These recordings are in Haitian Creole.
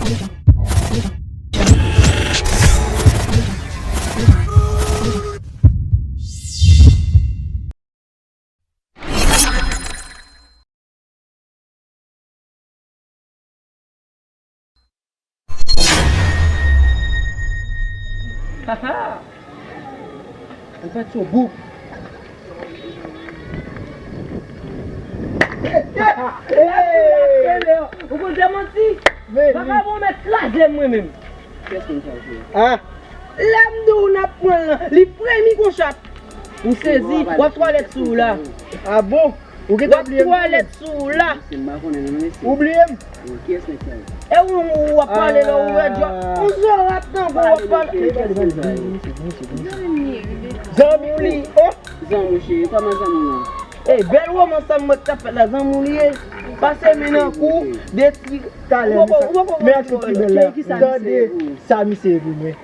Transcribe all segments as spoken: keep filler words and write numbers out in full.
Ou fè tso bouk. Ou konn fè manti? Vagabon mèt kraze m mwen menm. Ah. Lè m di w n ap pran l lan, li premi gon chat. Ou sezi, w ap twalèt sou ou la. Ah bon? Ou gentan bliye m? W ap twalèt sou ou la. Ou bliye m? E ou menm ou ap pale la, ou wè djòl. Ou zo rap tankou w ap pale. Zanmi w li, oh. Zanmi w cheri, kòman zanmi w lan? Ey, bèl womans sa m wè k t ap fèt la, zanmi w li ye. Pase men nan kou, detwi. Talè, men ak ti pi bèl la. Tande sa misye ye pou mwen.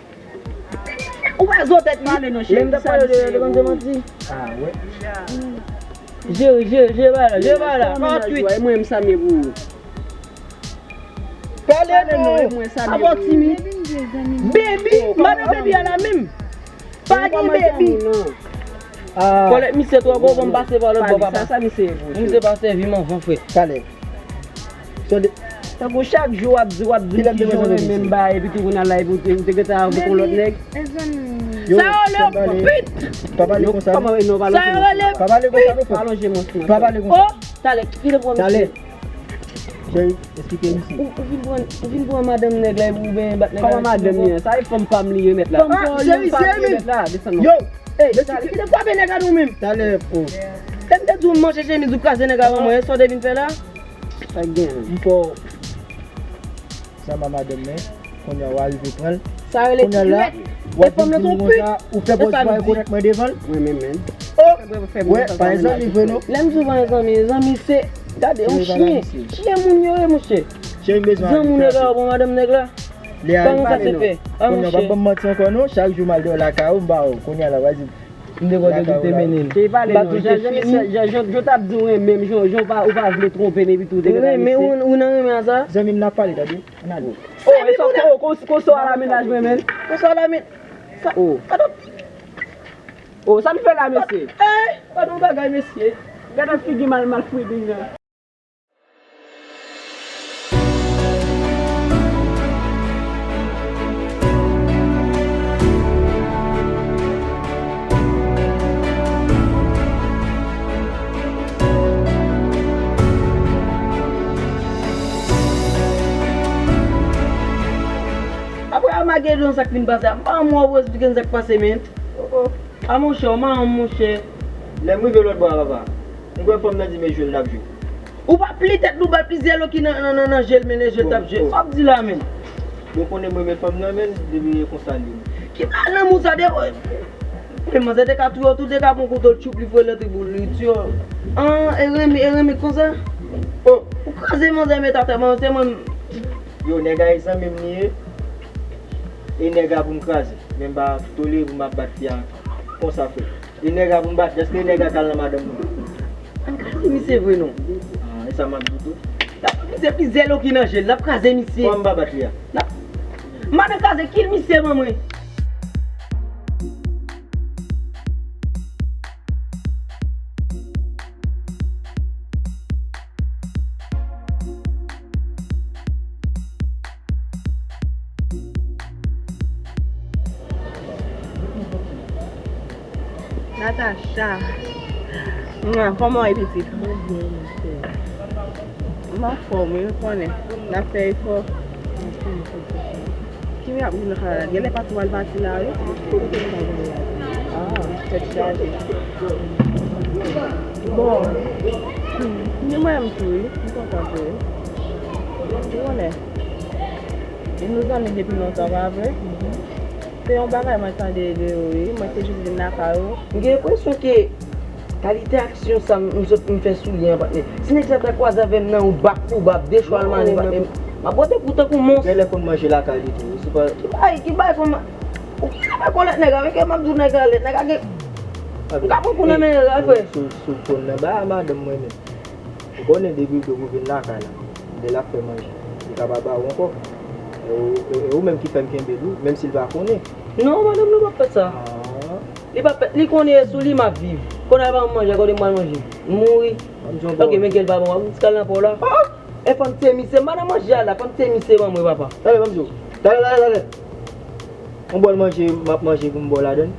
Ou pa zo tèt li. Pale non cheri, ki sa misye ye pou ou? Ah, wè. Jere, jere, jere bagay la, jere bagay la. Pa twit. E mwen menm sa m ye pou ou. Pale non. Apa w timid? Baby, madan baby a la menm. Pa gen baby. Kòlèt misye twò gwo, ban m pase pa lòt bò papa. Misye pa sèvi m anvan frè. Talè. Tankou chak jou w ap di, w ap di m kijan w renmen m bay, epi tou kounye a la, epi ou te, ou te gentan avèk yon lòt nèg. Sa yo rele pit. Pa pale konsa non. Sa yo rele pit. Pa pale konsa non frè. Pa lonje mwen. Pa pale konsa. Oh, talè, kite pran misye. Talè. Cheri, eksplike misye. Ou, ou vin pran, ou vin pran madanm nèg la, epi ou benyen bat nèg la. Kòman madanm li an? Sa e fanm pa m li ye mèt la. Fanm pa w li an, pa m li ye mèt la. Desann non. Yo, ey, talè, kite frape nèg la nou menm. Talè, oh. Lè m te di w m manje chemiz ou kraze nèg avan mwen, e sa w te vin fè la? Sa k gen menm? M fè w sanba madanm mwen, kounye a w a rive pran l. Sa rele trèt. E fanm nan se yon pit. Ou fè pòz pa rekonèt mwen devan l. Mwen menm menm. Oh, wè, pa yon zanmi vre non. Lè m di w pa yon zanmi, zanmi se, gade, yon chyen. Chyen moun yo ye, monchè. Cheri, m bezwen avi. Zanmi nèg la, ou pran madanm nèg la. Kòman sa se fè? Kounye a w pa ban m manti ankò non, chak jou m al deyò lakay ou, m ba w. Kounye a la, w a di. M te kwè ke ou te mennen l. Te pale non. Jan, jan, jan, jan, jan w t ap di w renmen m, jan, jan w pa, ou pa vle twonpe m epi tou, ou te gentan renmen, ou, ou nan renmen a sa? Zanmi m, n ap pale, tande. Ann ale. Oh, e sa, ko, ko, konsa w al a mennaj mwen, menn? Konsa w al a men-, sa, oh. Gade. Oh, sa m fè la, mesye? Eh, gade yon bagay, mesye. Gade yon figi mal, mal fwiding nan. Apre Amagedon, sa k vin pase a, m pa wè w esplike n sa k pase, men. Oh, oh. A monchè, w maron m, monchè. Lè m rive lòt bò a, papa, m kwè fanm nan di m e jwe l n ap jwe. Ou pa pli tèt nou ba l plizyè loki nan, nan, nan, nan je l, men e jwe l t ap jwe. Sa w ap di la, menm? Bon, konnen mwen renmen fanm nan, menm, depi e konsa l ye. Ki bagay lanmou sa de, men manzè te ka touye w tou, te ka pran kouto l tchoup li foure nan tribou l, li tiye w. An, e renmen, e renmen konsa? Oh. Ou kraze manzè met atè, man, se mwen. Yo, nèg a e zanmi m li ye. E nèg a pou m kraze. Men m pa tolere pou m ap bat fi a konsa, frè. E nèg a pou m bat, èske nèg a k al nan madanm mwen? Ann kraze misye vre non. Ah, e sa m ap di tou. N ap pran plizyè, plizyè loki nan je l, n ap kraze misye. Kòman m pa bat li a? N ap, m pa nan kraze, kill misye ban mwen. Natacha. Mwa, kòman w ye, pitit? Mwen byen, mwen byen. M anfòm, wi, ou konnen. N ap fè efò. Ki m ap vin nan kay la? Genlè patwon al pati la, wi. Kote m ta pral la? Ah, tèt chaje. Bon, ni mwen menm tou, wi. M kontan tou, wi. Ou konnen. E nou zanmi depi lontan, pa vre? Se yon bagay mwen tande de yo, wi. Mwen te jis vin lakay ou. M gen enpresyon ke kalite aksyon sa m, m sot m fè sou li an, patnè. Si nèg sa ta kwaze avè m nan wout bap pou bap, de chwal mane, patnè, m ap pote kou tankou mons. Genlè konn manje lakay li tou, wi, se pa. Ki bay, ki bay fanm. Ou genlè pa kòlèt nèg la, men ke m ap di w nèg la lèd, nèg la gen. M ka pran kou nan men nèg la, frè. Sou, sou fòn nan, ba a madanm mwen menm. Ou konnen depi l do pou vin lakay la, lè l ap fè manje, li ka pa ba ou ankò. E, e, e ou menm ki fè m kenbe l wi, menm si l pa konnen. Non, madanm nan p ap fè sa. Ah. Li p ap fè, li konnen e sou li m ap viv. Kounye a l pa ban m manje, kote m pral manje? M mouri. Ban m di yon Ok, bagay. Men kèl pa bon, w ap riske al nan pa w la. Ah! E fò m tiye misye, madanm manje a la, fò m tiye misye ban mwen, papa. Talè, ban m di w. Talè, talè, talè. Yon bòl manje, m ap manje pou m ba w ladann.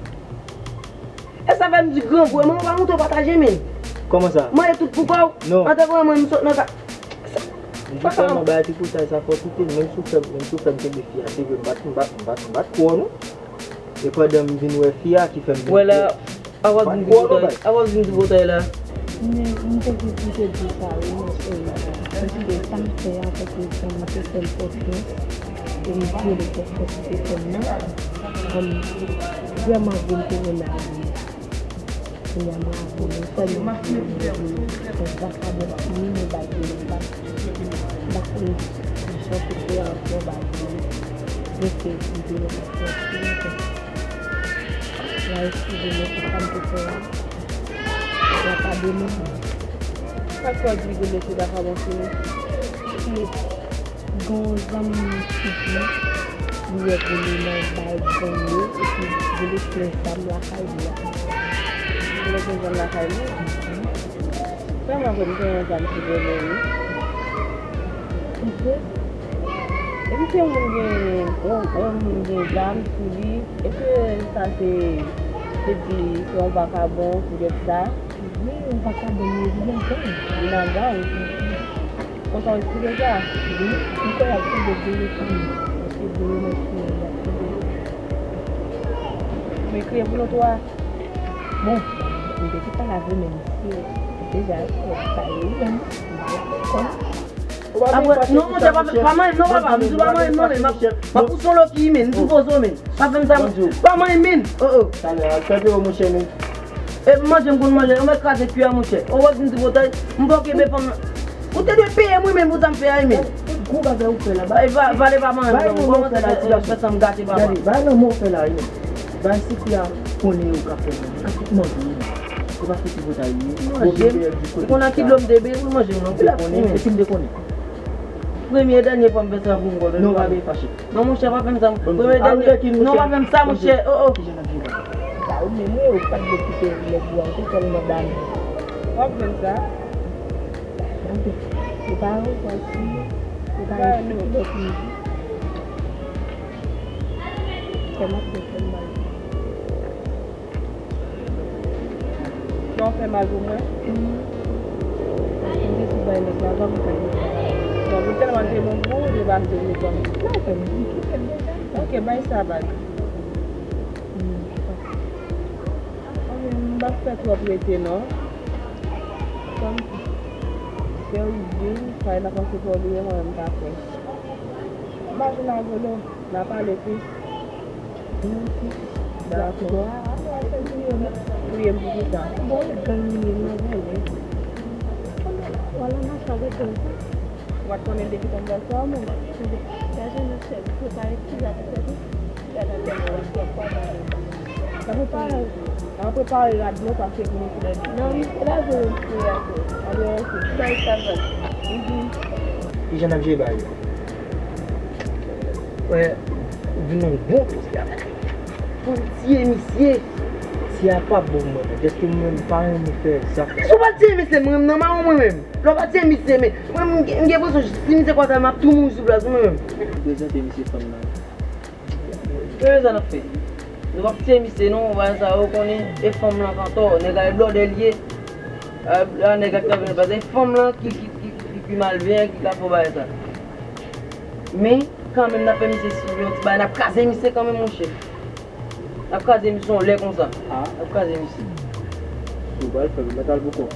E sa fè m di grangou, e manman pa montre w pataje, men. Kòman sa? Manje tout pou kò w. Non. Antanke mwen, m sot nan ka-, M di sèlman bagay tripotay sa fò kite l, menm si w fè m, menm si w fè m kenbe fi a, se vre, m pa t, m pa t, m pa t, m pa t kwè w non. E pandan m vin wè fi a ki fè m vin kwè w. Wè la, apa w vin tripotay, apa w vin tripotay la? Men m te di, m te di sa wi, men e, paske sa m fè a, paske sa m te fè l konfyans, e m vye l konfyans ki te fè m nan, m vrèman vin tounen nan. Kounye a mwen avè nou sèlman pou nou vini, yon vakabon fini, nou bay vini, m pa, m pa konn jan pou fè ankò bay vini. Mwen se vide nou konfyans pou nou fè. La eskize mwen pou sa m te fè a. La padone mwen. Sa k fè w di li gen mesye vakabon fini? Gen yon zanmi m ki di li wè Volo nan bay gang yo, epi Volo fè zam lakay li a. Volo gen zam lakay li? Mhm. Vrèman vre, m gen yon zam sou Volo, wi. Ki vre? Epi se yon moun gen, yon, yon moun gen zam sou li, epi sa se, se di se yon vakabon poutèt sa. Wi, yon vakabon li ye, li nan gang. Li nan gang? Konsa w eksplike sa? Wi, m kwè y ap kenbe Volo kanmenm. Paske Volo nan fiyèl, y ap kenbe. Men kriye pou nou twa. Bon, m te chita la vre, men misye deja sa ye wi, men m pa konn. Apre, non, monchè, pa, pa manyen m non, papa. M di w pa manyen m non, men m ap, m ap pouse yon loki, men. M sipoze, men. Pa fè m sa, monchè. Pa manyen m, men. Oh, oh. Talè, al fè pewo, monchè, men. E manje m konn manje, ou mèt kraze kwi a, monchè. Ou wè vin tripotay, m pa kenbe fanm nan. Ou te dwe peye m, wi, men, pou sa m fè a, wi, men. Gwo bagay ou fè la, ba. E va, vale pa manyen m non. Ou kòmanse fè, fè sa m gate, papa. Gade, bay nan men w fè la, wi, men. Bay sikri a konnen ou ka fè, men. Ou ka fout manje, wi, men. Se pa fouti botay li ye. Manje m. Ou konn ak ki dlo m te beye pou l manje m non. Ou konnen, e ki m te konnen. Premye e dènye fwa m fè sa pou m konnen. Non, pa vin fache. Non, monchè, pa fè m sa. Premye e dènye. Non, pa fè m sa, monchè. Oh, oh. Kijan n ap jere bagay? Ba, ou menm, wi, ou pa t dwe kite nèg yo a, ou te tèlman dam. W ap jwenn sa. Ou pa yon pwal si, ou pa yon lòt moun. Kè m ap fè m mal. Sa w fè mal pou mwen? Paske m te sou bay nèg la, pa pou kay. Bon, pou tèlman te bon pou ou, ou te pase m devan. Nan fè m di, kite m deja. Ok, bay sa bag. Ok, m p ap fè twòp rete non. Kòm se ou di m, sa e nan panse pa w li ye, mwen menm m pa kwè. M pa jwenn avè w. N a pale plis. Dakò. Touye m pou kisa? Ou pa t konnen depi tann sa, mwen. Gason nan chèf, prepare ti la pou fè tou. N a prepare, n a prepare rad nou paske pou nou tou lè de. Non, misye la vre, misye la vre. Anben, ok. Bay sa, bay. Mhm. Kijan n ap jere bagay yo? Wè, ou vin nan bon kote a. Fò m tiye misye. Si a pa bon mwen, dèske mwen menm pa renmen fè zak. Si w pa tiye misye, mwen menm nan mawon mwen menm. Lè w pa tiye misye, men mwen menm m gen, m gen presyon si misye kwaze m ap tou mouri sou plas mwen menm. Prezante misye fanm nan. Prezan n ap fè. Nou p ap tiye misye non, bagay sa yo konnen e fanm lan k antò, nèg la e blòdè l ye. A, a nèg la k ap vin pase, e fanm lan ki, ki, ki, ki, ki malveyan, ki ka fè bagay sa. Men, kanmenm, n ap fè misye sibi yon ti bagay, n ap kraze misye kanmenm, monchè. N ap kraze misye yon lè konsa. A. N ap kraze misye. Ou pral fè, ou mèt al pou kò.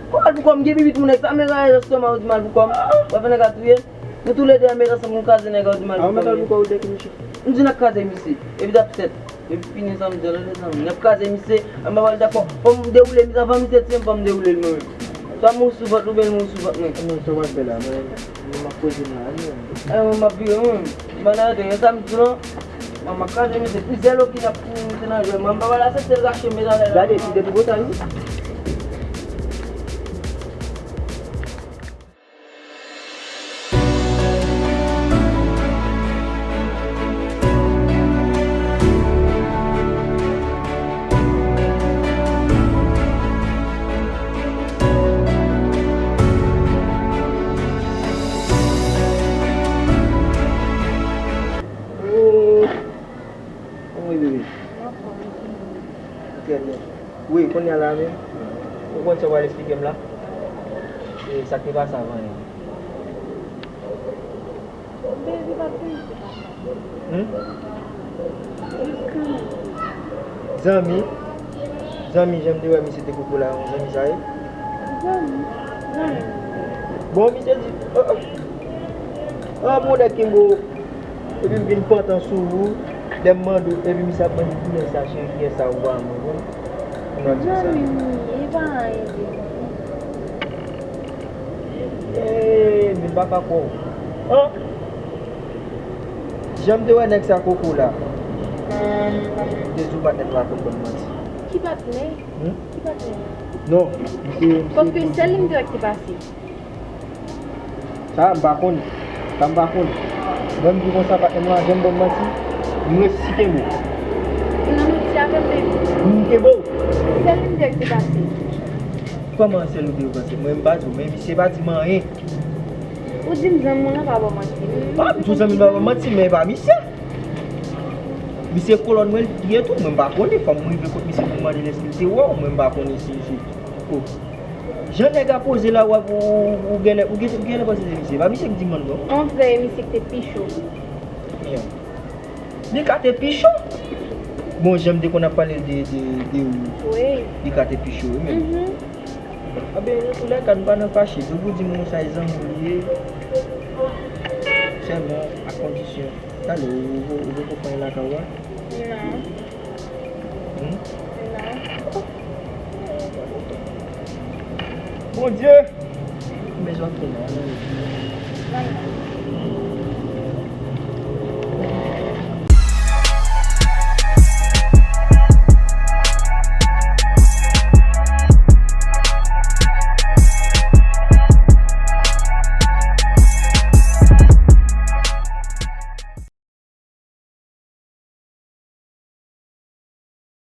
Ou al pou kò m, gen pipit moun nèg sa, men raje estoma ou di m al pou kò m. W ap fè nèg la touye m. Nou toulède a met ansanm pou n kraze nèg la ou di m al pou kò m. A, ou mèt al pou kò ou dèk misye. M di n ap kraze misye. Epi dap sèt. Epi fini sa m di la, lè sa m, n ap kraze misye. Anba pral dakò. Fò m dewoule misye, avan misye tiye m, fò m dewoule l mwen menm. Swa m mouri sou vant oubyen l mouri sou vant mwen. Non, sa w ap fè la, mwen, mwen m ap poze m la, wi. E, mwen m ap vire mwen menm. M ann arete, e sa m di w lan. Mwen m ap kraze misye. Plizyè loki n ap pou misye nan jwèt. Mwen m pa pral aksepte l rache m, men talè la. Gade, ti depi botay, wi. A la menm, ou konn sa w pral eksplike m la? E sa k te pase avan yè? Baby, pa t konn se pa sa. Hmm? Jis zanmi. Zanmi? Zanmi, jan m te wè misye te koko la, yon zanmi sa ye? Zanmi, zanmi. Bon, misye di, oh, oh. Ah, bon, nèg ki m go. Epi m vin pantan sou ou, lè m mande w, epi misye ap mande kiyès sa, cheri, kiyès sa, ou pa mwen konn. Ou nan di sa. Zanmi m ye, e pa anyen de. Eee, men m pa ka kwè w. An! Jan m te wè nèg sa koko la, m te di w patnè m pa konn ban m manti. Ki patnè? Hmm? Ki patnè? Non, m te, m te. Paske sèl li m te wè ki te pase. Sa a, m pa konnen. Sa m pa konnen. Mwen, m di konsa, patnè m lan janm ban m manti. M resi kenbe w. Ou nan manti avè m, baby. M kenbe w. Sèl li m te wè ki te pase. Kòman sèl ou te wè ki te pase? Mwen, m pa di w, men misye pa di m anyen. Ou di m zanmi w lan pa ba w manti. M ap di w zanmi m pa ba m manti, men e pa misye. Misye kolòn mwen li ye tou, mwen m pa konnen. Fò m rive kot misye pou m mande l èske l te wè w, mwen m pa konnen si, si. Oh. Jan nèg a poze la, w ap, ou, ou genlè, ou genlè, ou genlè panse se misye. Pa misye ki di m non. Anfè, e misye ki te pi cho. Jan. Li ka te pi cho. Bon, jan m te konn ap pale de, de, de ou. Wi. Li ka te pi cho, wi, men. Mhm. Anben, nan tou lè ka, nou pa nan fache. Depi w di m yon sa, e zanmi w li ye. Sèlman, a kondisyon. Talè, ou, ou, ou poko fè anyen lakay ou a? Non. Hmm? Non. Bondye! Bezwen fè la, non.